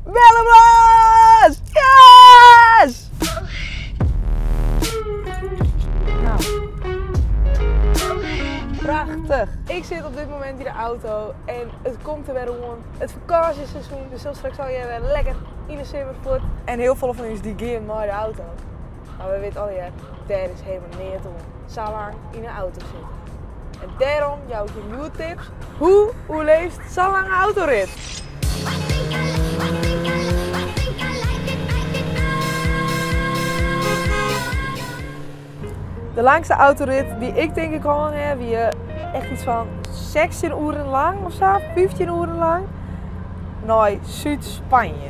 Belleblast! Yes! Nou. Prachtig. Ik zit op dit moment in de auto en het komt er weer om. Het vakantieseizoen, dus zo straks zal je weer lekker in de simmervoort. En heel veel van ons die gaan naar de auto. Maar we weten al ja, daar is helemaal neer om. Zo lang in de auto zitten. En daarom jouw nieuwe tips. Hoe leeft zo'n lange autorit? De langste autorit die ik denk ik al heb, wie echt iets van 16 uren lang of zo, 15 uren lang, naar Zuid-Spanje.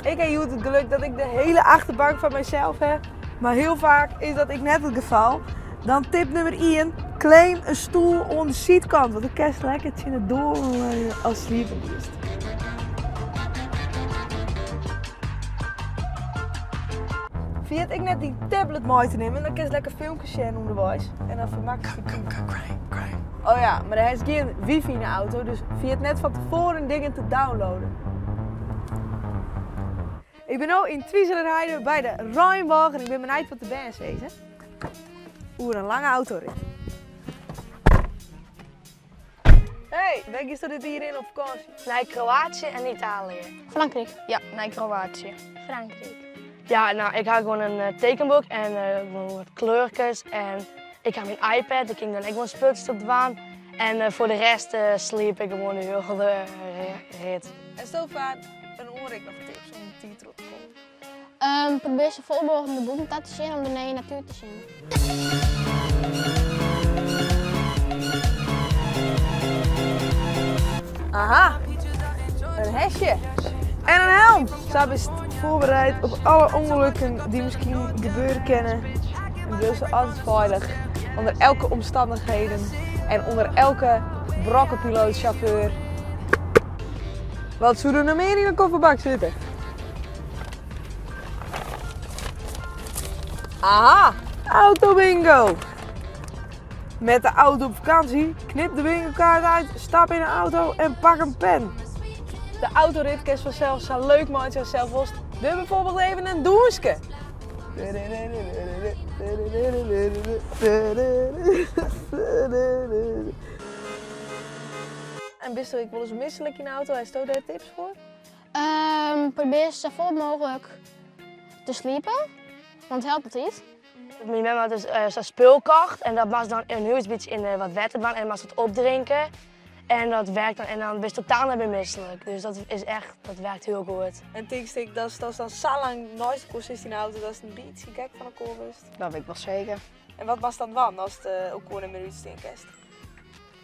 Ik heb het geluk dat ik de hele achterbank van mijzelf heb, maar heel vaak is dat ik net het geval. Dan tip nummer 1, claim een stoel aan de zijkant, want dan kan je lekker in het door als sliepen is. Vind ik net die tablet mee te nemen en dan kan je lekker filmpjes zien onderwijs. En dan vermaak je het. Oh ja, maar er is geen wifi in de auto, dus via het net van tevoren dingen te downloaden. Ik ben nu in Twizelerheide bij de Rijnwagen en ik ben benieuwd wat de band is. Oer, een lange autorit. Hey, waar is dat hierin op vakantie? Naar Kroatië en Italië. Frankrijk. Ja, naar Kroatië. Frankrijk. Ja, nou, ik had gewoon een tekenboek en gewoon wat kleurtjes en ik had mijn iPad, ik ging dan ook gewoon spulletjes op de baan. En voor de rest sliep ik gewoon de hele rit. En zo vaak een oor ik nog tips om de titel te komen. Probeer zo vol mogelijk de boeken te zien om de natuur te zien. Aha, een hesje en een helm. Ze is voorbereid op alle ongelukken die misschien gebeuren kunnen. En blijf ze altijd veilig onder elke omstandigheden en onder elke brokkenpilootchauffeur. Wat zou er nog meer in een kofferbak zitten? Aha, auto bingo! Met de auto op vakantie, knip de bingo-kaart uit, stap in de auto en pak een pen. De autorit is vanzelf zo leuk maar het zelf was. Doe bijvoorbeeld even een douche. En wist ik wel eens misselijk in de auto? Heb je daar tips voor? Probeer zo vol mogelijk te sliepen, want het helpt het niet. Mijn mama had dus zo'n speelkaart en dat was dan een heel beetje in wat water en was het opdrinken. En dat werkt dan en dan ben je totaal niet meer misselijk. Dus dat is echt, dat werkt heel goed. En denk ik, dat is dan zo lang nooit de in de auto, dat is een beetje gek van de koolrust. Dat weet ik wel zeker. En wat was dan dan als het ook gewoon een minuut stinkest?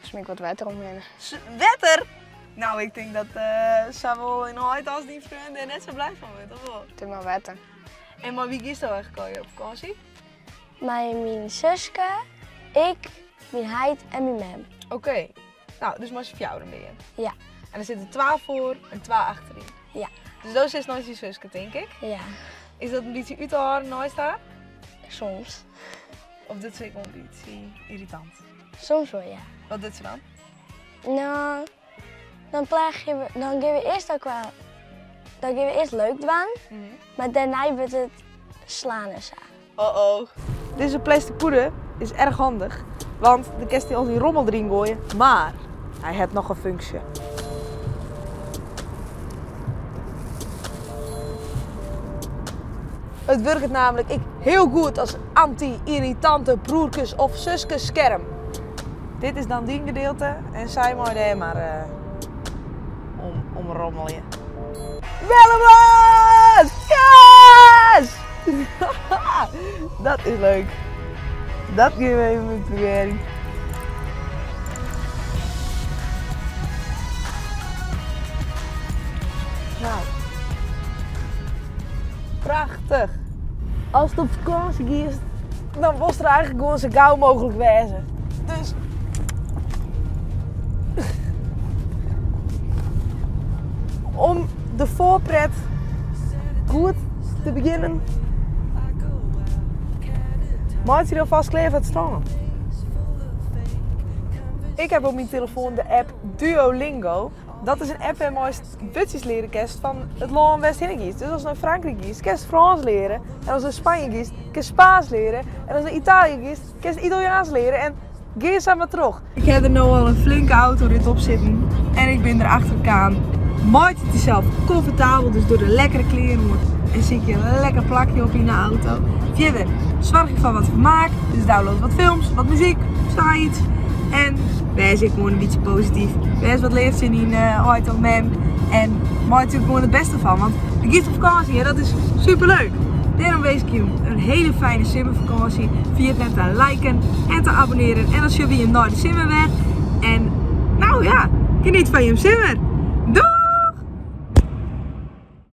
Smink wat water omheen. Wetter? Nou, ik denk dat Samuel in ooit als die vriend er net zo blij van wordt, of wel? Het is maar water. En maar wie is er eigenlijk al op vakantie? Mijn zuske, ik, mijn heid en mijn mem. Oké. Okay. Nou, dus maar eens jou dan ben je. Ja. En er zitten 12 voor en 2 achterin. Ja. Dus dat is nooit je zuske, denk ik. Ja. Is dat een beetje uit te horen nooit daar? Soms. Of dit is ook een beetje irritant? Soms wel, ja. Wat doet ze dan? Nou, dan plaag je, dan geven we eerst ook wel, dan geven we eerst leuk doen, maar daarna wordt het slaan en zo. Oh oh. Deze plastic poeder is erg handig, want de kerst die al die rommel erin gooien, maar hij heeft nog een functie. Het werkt namelijk ik heel goed als anti-irritante broertjes of zusjes scherm. Dit is dan die gedeelte en zij maar daar maar om rommelen. Wellemas! Yes! Dat is leuk. Dat gaan we even proberen. Nou, prachtig. Als het op vakantie is, dan was er eigenlijk gewoon zo gauw mogelijk wezen. Dus om de voorpret goed te beginnen, maak je alvast klaar voor het strand. Ik heb op mijn telefoon de app Duolingo. Dat is in app wêrmei'tst wurdsjes leare kinst fan it lân wêr'tst hinne giest. Dus ast nei Frankryk giest, kinst Frânsk leare. En ast nei Spanje giest, kinst Spaansk leare. En ast nei Italië giest, kinst Italiaansk leare. En gean sa mar troch. Ik ha der no al in flinke autorit op sitten en ik bin der achter kaam. Meitsje it dysels komfortabel, dus doch de lekkere klean oan en sykje in lekker plakje op yn de auto. Fierder, soargje foar wat fermaak, dus download wat films, wat muzyk, sayts. En wês ek gewoan in bytsje posityf. Wês wat leaf tsjin dyn heit of mem en meitsje der gewoan it bêste fan, want do giest op fakânsje en dat is superleuk. Dêrom winsk ik jim in hiele fijne simmerfakânsje. Ferjit net te liken en te abonnearjen en dan sjogge we jim nei de simmer wer. En nou ja, geniet fan jim simmer!